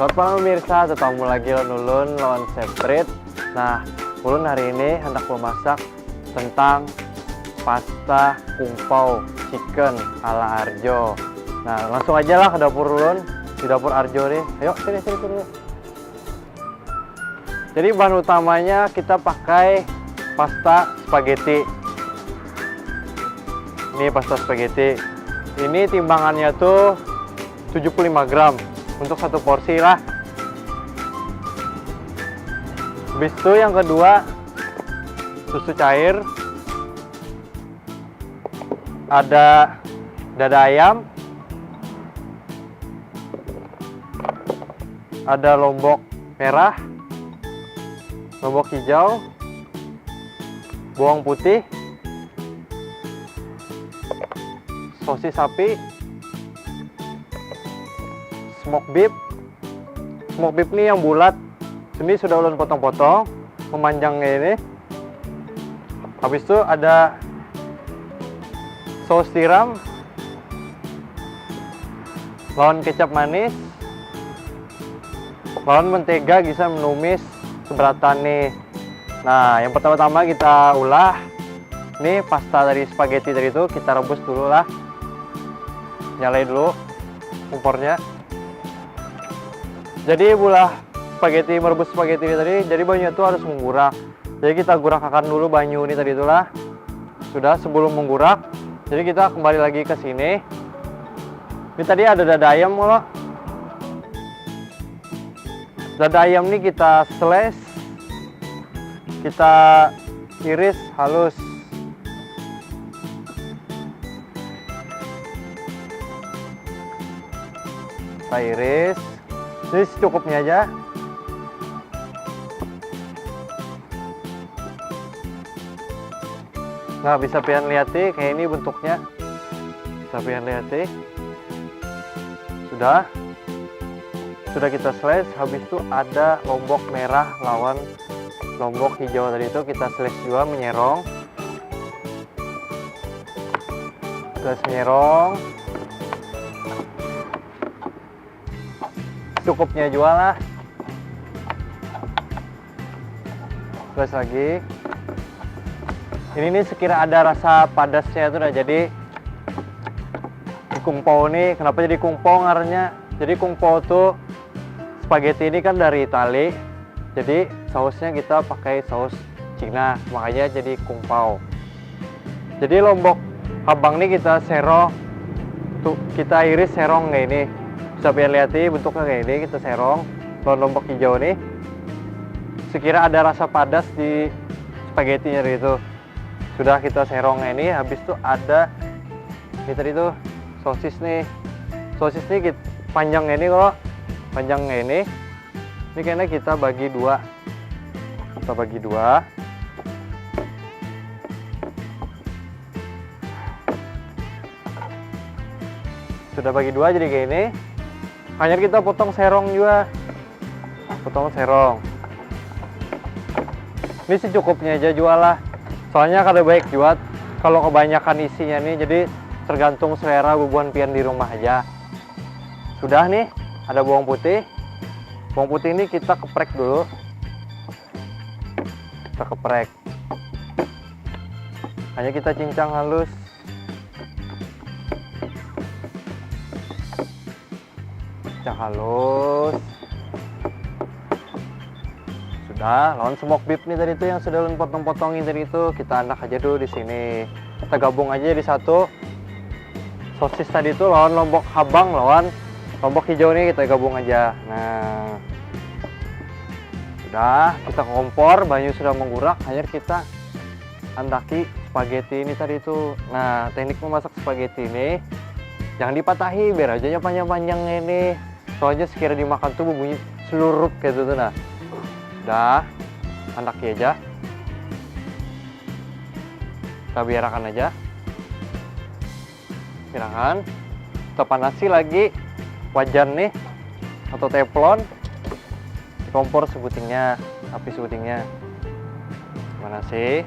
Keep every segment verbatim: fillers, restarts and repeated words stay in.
Selamat malam pemirsa, tetamu lagi lawan ulun, lawan Seprit. Nah, ulun hari ini hendak memasak tentang pasta kungpau chicken ala Arjo. Nah, langsung aja lah ke dapur ulun, di dapur Arjo nih. Ayo, sini, sini, sini. Jadi bahan utamanya kita pakai pasta spaghetti. Ini pasta spaghetti. Ini timbangannya tuh tujuh puluh lima gram untuk satu porsi lah. Habis itu yang kedua, susu cair, ada dada ayam, ada lombok merah, lombok hijau, bawang putih, sosis sapi, smoke beef. Smoke beef nih yang bulat. Ini sudah ulun potong-potong, memanjang kayak ini. Habis itu ada saus tiram, lawan kecap manis, lawan mentega bisa menumis seberatan nih. Nah, yang pertama-tama kita ulah nih pasta dari spaghetti tadi itu kita rebus dulu lah. Nyalai dulu kompornya. Jadi bulah spaghetti, merebus spaghetti ini tadi, jadi banyu itu harus menggurak. Jadi kita gurakakan dulu banyu ini tadi itulah. Sudah, sebelum menggurak, jadi kita kembali lagi ke sini. Ini tadi ada dada ayam kalau. Dada ayam ini kita slice, kita iris halus. Kita iris. Ini secukupnya aja. Nah, bisa pian lihati kayak ini bentuknya. Bisa pian lihati. Sudah. Sudah kita slice, habis itu ada lombok merah lawan lombok hijau tadi itu kita slice juga menyerong. Slice menyerong. Cukupnya juga lah. Terus lagi. Ini nih sekira ada rasa padasnya tuh dah. Jadi di kungpau nih, kenapa jadi kungpau ngarannya? Jadi kungpau tuh spaghetti ini kan dari Itali. Jadi sausnya kita pakai saus Cina, makanya jadi kungpau. Jadi lombok habang nih kita serong, tuh kita iris serong kayak ini. Bisa pian lihati bentuknya kayak ini, kita serong. Lawan lombok hijau nih, sekira ada rasa padas di spaghettinya gitu. Sudah kita serong kayak ini, habis tuh ada ini tadi tuh sosis nih. Sosis nih kit- panjang kayak ini kok, panjang kayak ini. Ini kayaknya kita bagi dua. Kita bagi dua. Sudah bagi dua jadi kayak ini. Hanyar kita potong serong juga. Potong serong. Ini secukupnya aja juga lah. Soalnya kada baik juga kalau kebanyakan isinya nih. Jadi tergantung selera bubuhan pian di rumah aja. Sudah nih, ada bawang putih. Bawang putih ini kita keprek dulu. Kita keprek. Hanya kita cincang halus. Cincang halus. Sudah, lawan smoke beef nih tadi tuh yang sudah ulun potong-potongin tadi tuh, kita anak aja dulu di sini. Kita gabung aja di satu. Sosis tadi tuh lawan lombok habang, lawan lombok hijau nih kita gabung aja. Nah. Sudah, kita kompor, banyu sudah menggurak, hanyar kita andaki spaghetti ini tadi tuh. Nah, teknik memasak spaghetti ini jangan dipatahi, biar aja panjang-panjang ini. Soalnya sekira dimakan tuh bubunyi selurup kayak gitu tuh. Nah, dah, andaki aja. Kita biarkan aja. Biarkan. Kita panasi lagi wajan nih atau teflon. Di kompor sebutingnya, api sebutingnya. Panasi.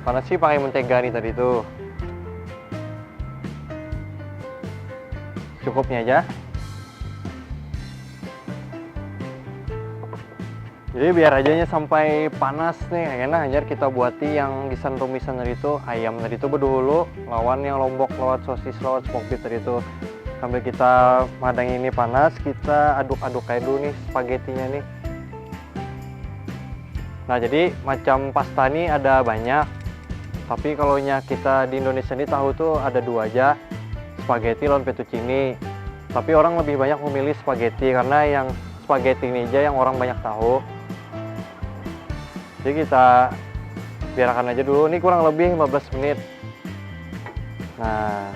Panasi pakai mentega nih tadi tuh. Cukupnya aja. Jadi biar aja nya sampai panas nih, enak hanyar kita buati yang gasan tumisan tadi tuh, ayam tadi tuh bedahulu, lawan yang lombok, lawan sosis, lawan smoke beef tadi tuh. Sambil kita madangi ini panas, kita aduk-aduk aja dulu nih spaghettinya nih. Nah, jadi macam pasta nih ada banyak. Tapi kalau nya kita di Indonesia ini tahu tuh ada dua aja, spaghetti lawan fettuccine. Tapi orang lebih banyak memilih spaghetti karena yang spaghetti ini aja yang orang banyak tahu. Jadi kita biarkan aja dulu. Ini kurang lebih lima belas menit. Nah,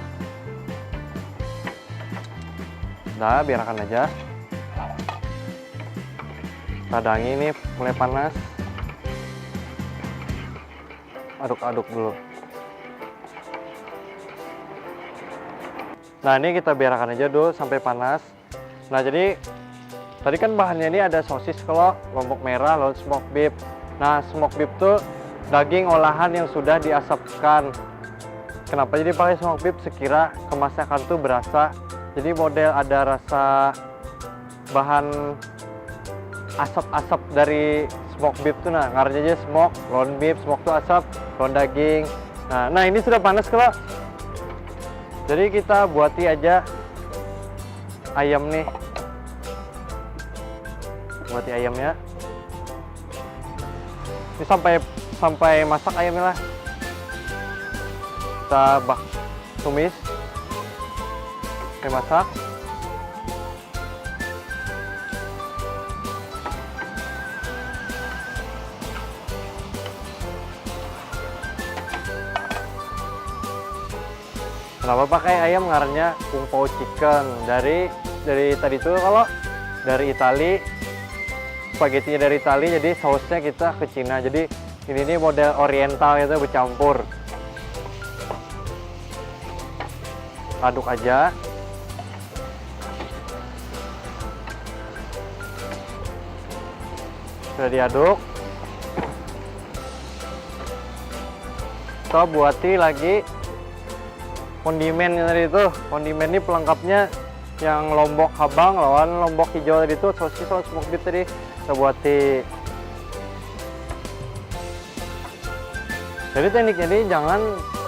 dah biarkan aja. Radangi ini mulai panas. Aduk-aduk dulu. Nah, ini kita biarkan aja dulu sampai panas. Nah, jadi tadi kan bahannya ini ada sosis, kalau lombok merah, lalu smoke beef. Nah, smoke beef tuh daging olahan yang sudah diasapkan. Kenapa jadi pakai smoke beef? Sekira kemasakan tuh berasa. Jadi model ada rasa bahan asap-asap dari smoke beef tuh, nah, ngarannya aja smoke, lawan beef, smoke tuh asap, lawan daging. Nah, nah, ini sudah panas kalau. Jadi kita buati aja ayam nih. Buati ayamnya. Ini sampai sampai masak ayamnya lah. Kita bak tumis. Sampai masak. Kenapa pakai ayam? Ngarannya kung pao chicken. Dari dari tadi tuh kalau dari Itali, spaghettinya dari Itali, jadi sausnya kita ke Cina. Jadi ini nih model oriental gitu, bercampur. Aduk aja. Sudah diaduk. Kita buati lagi kondimen tadi tuh. Kondimen ini pelengkapnya yang lombok habang lawan lombok hijau tadi tuh, sosis lawan smoke beef tadi. Kita buati. Jadi tekniknya ini jangan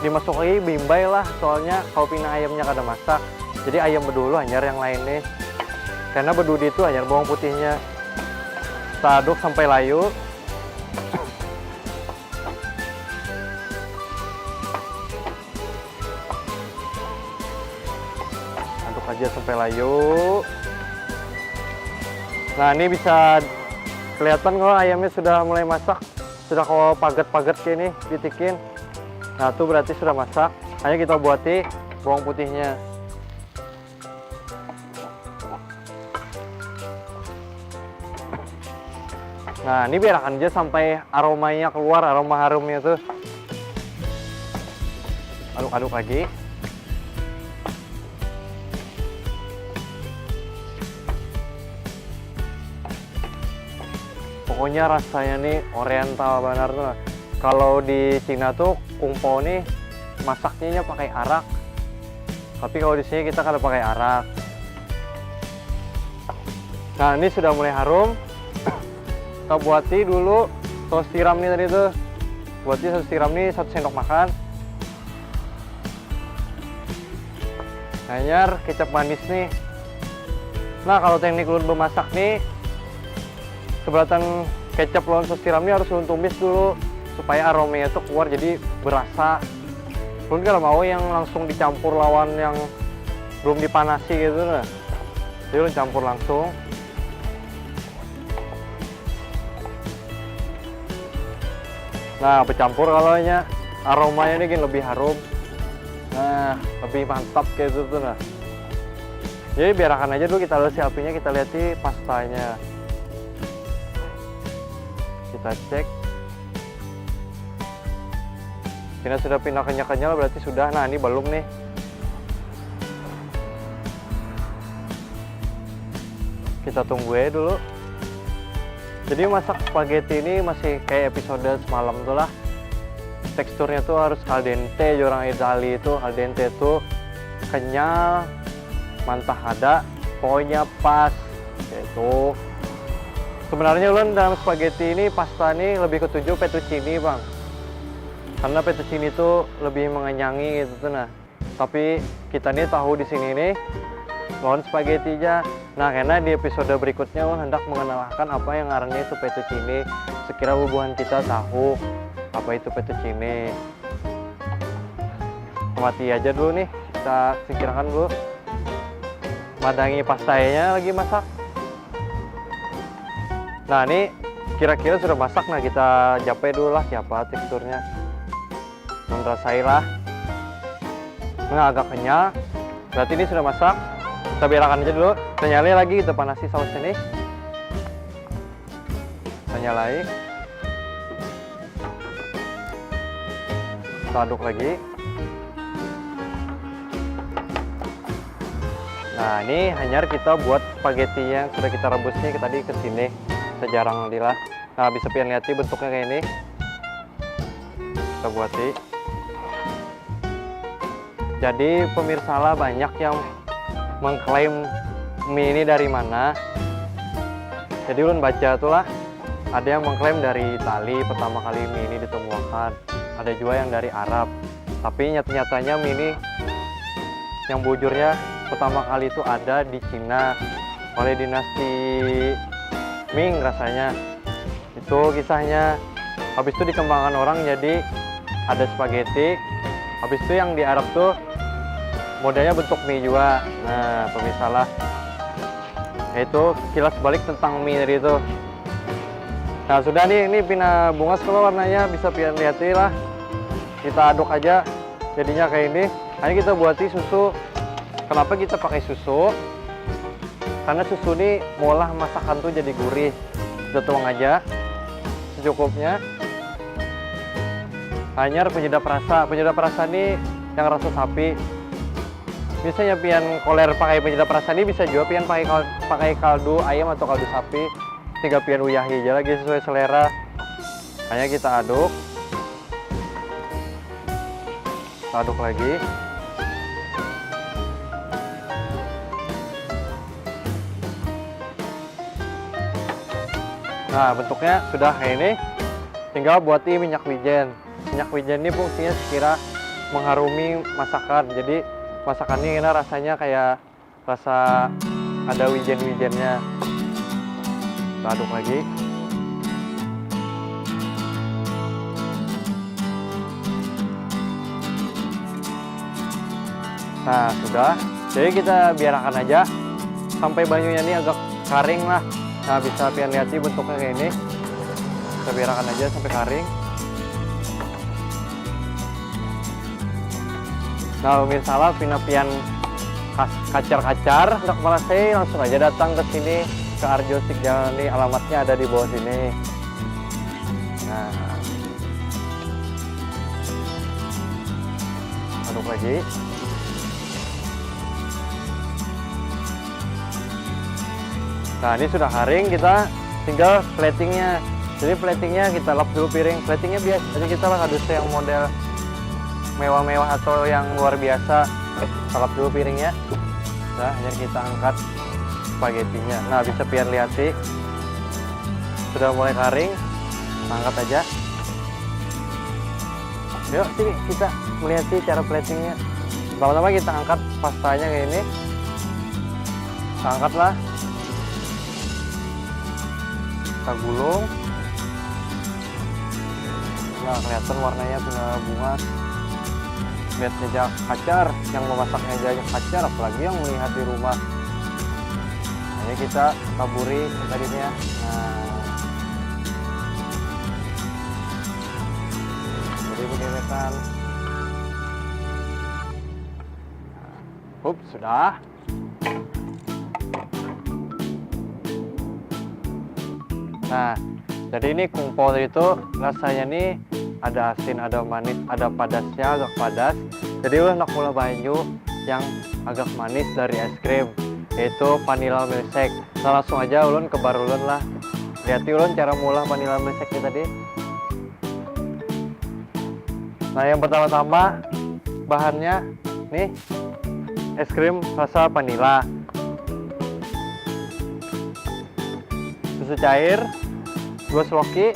dimasuki bimbai lah, soalnya kalau pina ayamnya kada masak. Jadi ayam bedulu hanyar yang lain nih. Karena bedudi itu hanyar bawang putihnya. Kita aduk sampai layu. Aduk aja sampai layu. Nah, ini bisa kelihatan kalau ayamnya sudah mulai masak, sudah kalau paget-paget kayak ini ditikin. Nah, tuh berarti sudah masak. Hanya kita buati bawang putihnya. Nah, ini biarkan aja sampai aromanya keluar, aroma harumnya tuh. Aduk-aduk lagi. Pokoknya rasanya nih oriental banar tuh. Kalau di Cina tuh kung pao nih masaknya pakai arak. Tapi kalau di sini kita kada pakai arak. Nah, ini sudah mulai harum. Kita buati dulu saus tiram nih tadi tuh. Buati saus tiram nih satu sendok makan. Hanyar kecap manis nih. Nah, kalau teknik ulun bemasak nih, sebelatan kecap lawan saus tiram nih harus ulun tumis dulu supaya aromanya tuh keluar, jadi berasa. Ulun kada mau yang langsung dicampur lawan yang belum dipanasi gitu nah. Jadi ulun campur langsung. Nah, bercampur kalau nya aromanya ini gin lebih harum. Nah, lebih mantap kayak itu tuh nah. Jadi biarkan aja dulu kita lesi apinya, kita lihat di pastanya. Kita cek. Ini sudah pindah kenyal-kenyal berarti sudah. Nah, ini belum nih. Kita tunggu ya dulu. Jadi masak spaghetti ini masih kayak episode semalam tuh lah. Teksturnya tuh harus al dente, orang Itali itu al dente tuh kenyal. mantah ada, pokoknya pas. Itu sebenarnya ulun dalam spaghetti ini, pasta ini lebih ketuju fettuccine, Bang, karena fettuccine itu lebih mengenyangi gitu tuh. Nah, tapi kita nih tahu di sini nih lawan spaghetti aja. Nah, karena di episode berikutnya ulun hendak mengenalkan apa yang ngarannya itu fettuccine. Sekira bubuhan kita tahu apa itu fettuccine. Mati aja dulu nih, kita singkirkan dulu. Madangi pastanya lagi masak. Nah, ini kira-kira sudah masak. Nah, kita japai dulu lah siapa teksturnya. Menrasai lah. Nah, agak kenyal. Berarti ini sudah masak. Kita biarkan aja dulu. Kita nyalain lagi, kita panasi sausnya nih. Kita nyalai. Kita aduk lagi. Nah, ini hanyar kita buat spaghetti yang sudah kita rebus nih tadi ke sini. Kita jarang dilah. Nah, bisa pian lihat bentuknya kayak ini. Kita buati. Jadi pemirsa lah, banyak yang mengklaim mie ini dari mana. Jadi ulun baca tuh lah, ada yang mengklaim dari Itali pertama kali mie ini ditemukan. Ada juga yang dari Arab. Tapi nyata-nyatanya mie ini yang bujurnya pertama kali itu ada di Cina oleh dinasti Ming rasanya. Itu kisahnya. Habis itu dikembangkan orang jadi ada spaghetti. Habis itu yang di Arab tuh modelnya bentuk mie juga. Nah, pemirsa lah. Itu kilas balik tentang mie tadi itu. Nah, sudah nih, ini pina bungas kalau warnanya, bisa pian lihat lah. Kita aduk aja jadinya kayak ini. Hanya kita buati susu. Kenapa kita pakai susu? Karena susu ini maulah masakan tuh jadi gurih. Kita tuang aja secukupnya. Hanyar penyedap rasa. Penyedap rasa ini yang rasa sapi. Misalnya pian koler pakai penyedap rasa ini, bisa juga pian pakai kal- pakai kaldu ayam atau kaldu sapi. Tinggal pian uyahi aja lagi sesuai selera. Hanya kita aduk. Kita aduk lagi. Nah, bentuknya sudah kayak ini. Tinggal buati minyak wijen. Minyak wijen ini fungsinya sekira mengharumi masakan. Jadi masakan ini kena rasanya kayak rasa ada wijen-wijennya. Kita aduk lagi. Nah, sudah. Jadi kita biarkan aja sampai banyunya ini agak karing lah. Nah, bisa pian lihat sih bentuknya kayak ini. Kita biarkan aja sampai karing. Nah, pemirsa lah, pina pian kas- kacar-kacar, hendak merasai, langsung aja datang ke sini, ke Arjo Sik Jalan ini, alamatnya ada di bawah sini. Nah, aduk lagi. Nah, ini sudah karing, kita tinggal platingnya. Jadi platingnya kita lap dulu piring. Platingnya biasa aja, kita lah kada usah yang model mewah-mewah atau yang luar biasa. Kita lap dulu piringnya. Nah, hanyar kita angkat spaghettinya. Nah, bisa pian lihat sih, sudah mulai karing. Angkat aja. Yuk, sini kita melihat sih cara platingnya. Pertama-tama kita angkat pastanya kayak ini. Kita angkatlah. Kita gulung. Nah, kelihatan warnanya sudah bungas. Lihat saja kacar, yang memasaknya aja kacar, apalagi yang melihat di rumah. Hanya kita taburi tadinya. Nah. Jadi begini kan. Hup, sudah. Nah, jadi ini kungpo itu rasanya nih ada asin, ada manis, ada padasnya, agak padas. Jadi ulun nak mula banyu yang agak manis dari es krim, yaitu vanilla milkshake. Nah, langsung aja ulun ke bar ulun lah. Lihat ulun cara mula vanilla milkshake tadi. Nah, yang pertama-tama bahannya nih, es krim rasa vanila, susu cair dua seloki,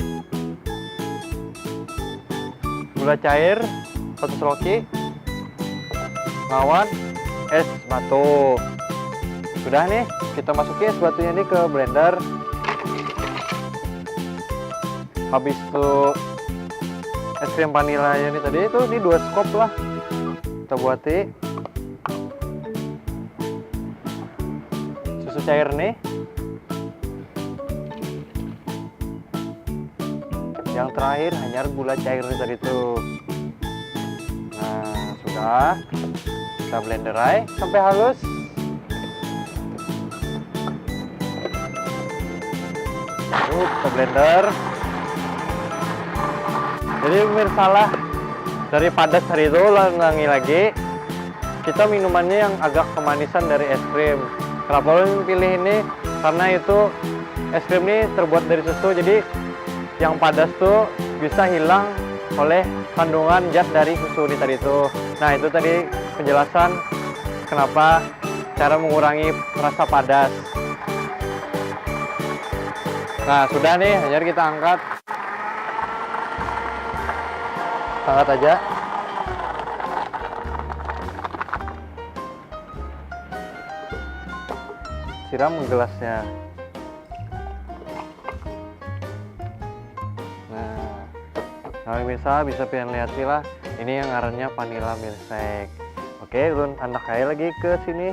gula cair satu seloki, lawan es batu. Sudah nih, kita masuki es batunya ini ke blender. Habis itu es krim vanilanya ini tadi itu, ini dua scoop lah. Kita buati susu cair nih. Yang terakhir hanya gula cair tadi tuh. Nah, sudah. Kita blender aja sampai halus. Yuk, kita blender. Jadi pemirsa lah, dari padas hari itu ulangi lagi, kita minumannya yang agak kemanisan dari es krim. Kenapa ulun pilih ini? Karena itu es krim ini terbuat dari susu, jadi yang padas tuh bisa hilang oleh kandungan zat dari susu ini tadi tuh. Nah, itu tadi penjelasan kenapa cara mengurangi rasa padas. Nah, sudah nih, hanyar kita angkat. Angkat aja. Siram gelasnya. Nah, nah, pemirsa bisa pian lihat sih lah. Ini yang ngarannya vanilla milkshake. Oke, ulun andak aja lagi ke sini.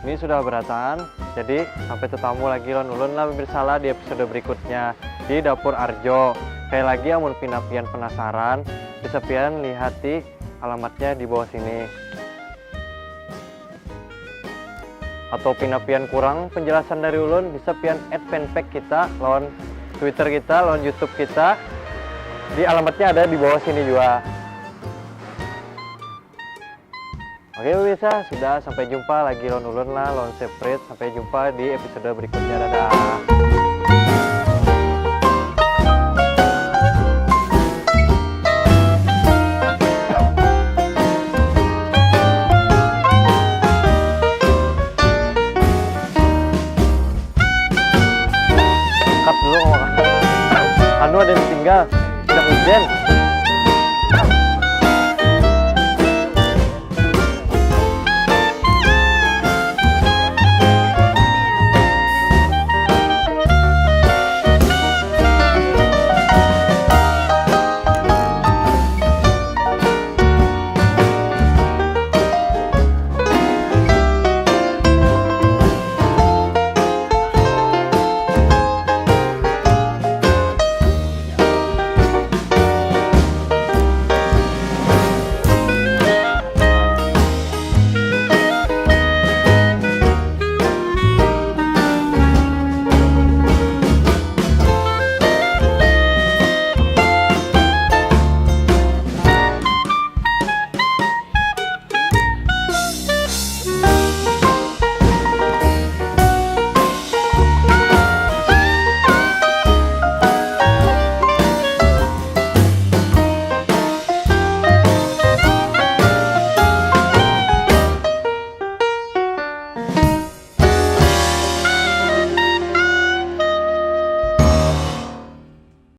Ini sudah berataan, jadi sampai tetamu lagi lawan ulun lah pemirsa lah di episode berikutnya di Dapur Arjo. Sekali lagi, amun pina pian penasaran, bisa pian lihati alamatnya di bawah sini. Atau pina pian kurang penjelasan dari ulun, bisa pian add fanpage kita lawan Twitter kita, lawan YouTube kita. Di alamatnya ada di bawah sini juga. Oke, pemirsa, sudah, sampai jumpa lagi lawan ulun lah, lawan Seprit. Sampai jumpa di episode berikutnya. Dadah. Cut dulu, anu ada yang tinggal. Udah hujan.